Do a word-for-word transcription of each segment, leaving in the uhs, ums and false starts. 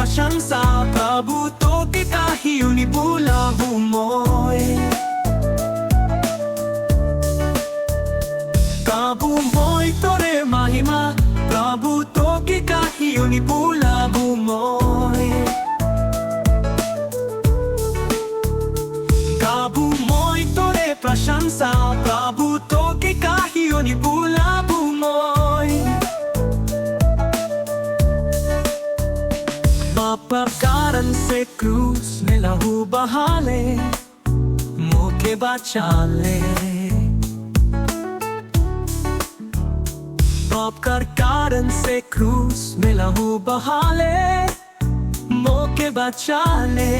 Prasangsa, Prabhu to khe kahi yo ni bula bumoi. Kabu moi tore mahima, Prabhu to khe kahi yo ni bula bumoi. Kabu moi tore prasangsa, Prabhu to khe kahi yo ni bula bumoi. पाप का कारण से क्रूस में लहू बहा ले, मोके बचा ले। पाप का कारण से क्रूस में लहू बहा ले, मोके बचा ले।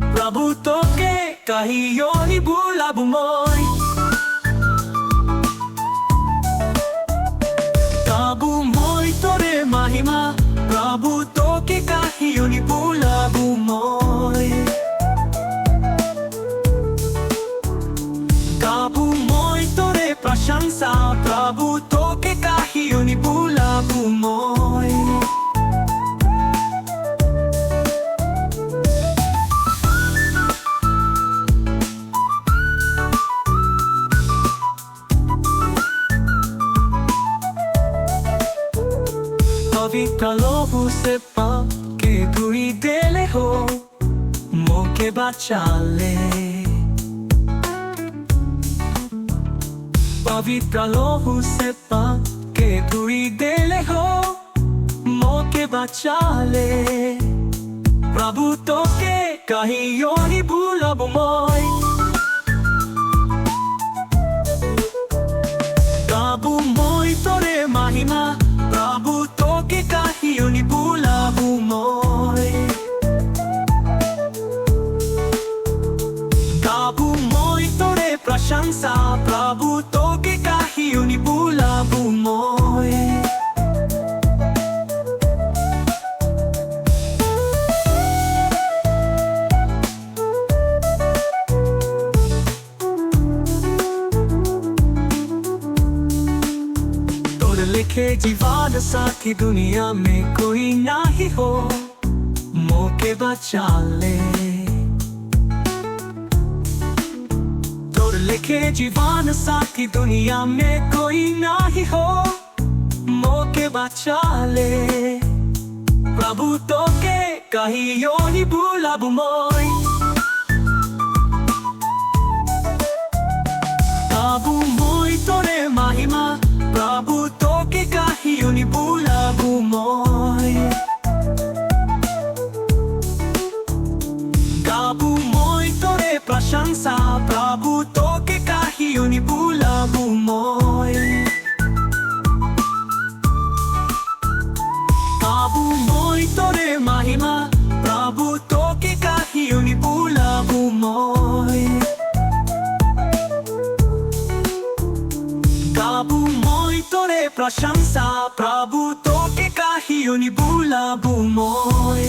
प्रभु तोके kahi yo ni bula bumoi. Kabu moi tore mahima, Prabhu to khe kahi yo ni bula bumoi. Kabu moi tore prasangsa, Prabhu to khe kahi yo ni bula bumoi. पवित्र लहू से पाप के धुई देले हो, मोके बचा ले। पवित्र लहू से पाप के धुई देले हो, मोके बचा ले। प्रभु तोके kahi yo ni bula bumoi. Kabu moi tore mahima, Prabhu to khe kahi yo ni bula bumoi. Kabu moi tore prasangsa, Prabhu to khe kahi yo ni bula bumoi. तोर लेखे जीवन साथी दुनिया में कोई नाही हो, मोके बचा ले। तोर लेखे जीवन साथी दुनिया में कोई नाही हो, मोके बचा ले। प्रभु तोके kahi yo ni bula bumoi. Kabu moi tore mahima, Prabhu to khe kahi yo ni bula bumoi. Kabu moi tore prasangsa, Prabhu to khe kahi yo ni bula bumoi. Kabu moi tore mahima, Prabhu to khe kahi yo ni bula bumoi. Kabu moi tore prasangsa, Prabhu to khe kahi yo ni bula bumoi.